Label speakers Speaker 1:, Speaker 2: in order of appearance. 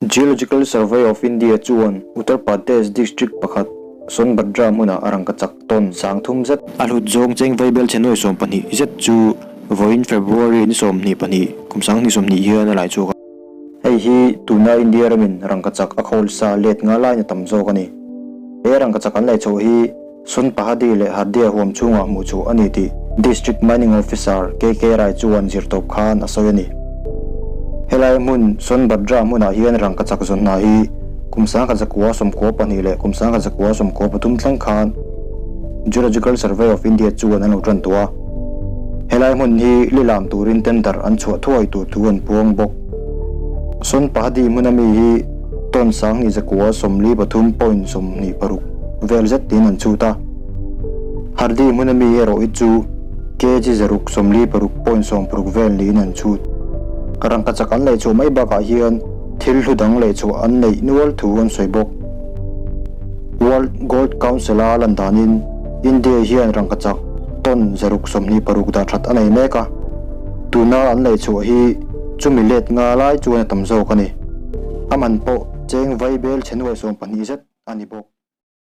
Speaker 1: Geological Survey of India chuan Uttar Pradesh district pakhat Sonbhadra hmunah a rangkachak tawn 3000 zet. A hlut zawng cheng vaibel chhe nuai 12 zet chu vawiin February ni 22 kum 2020 hian a lai chhuak a. Hei hi tuna India ramin rangkachak a khawl sa let nga lain a tam zawk a ni. He rangkachak an laih chhoh hi Sonpahadi leh Hardia huam chhungah hmuh chhuah a ni tih District Mining Officer KK Rai chuan zirtawp khan a sawi a ni. Helai hmun Sonbhadra hmunah hian rangkachak zawn hna hi kum 1992 leh kum 1993 thleng khan Geological Survey of India chuan an lo tan tawh a. Helai hmun hi lilam turin tender an chhuah thuai tur thu an puang bawk. Sonpahadi hmuna mi hi tawn 2943.26 vel zet tiin an chhut a. Hardi hmuna mi erawh hi chu kg 646.16 vel niin an chhut. Rangkachak an lei chhuah mai bakah hian thil hlu dang lei chhuah an neih nual thu an sawi bawk. World Gold Council-a lan danin India hian rangkachak tawn 626 dah that a nei mek a. Tuna an lei chhuah hi chumi let nga lai chuan a tam zawk a ni. A man pawh cheng vaibel chhe nuai 12 zet a ni bawk.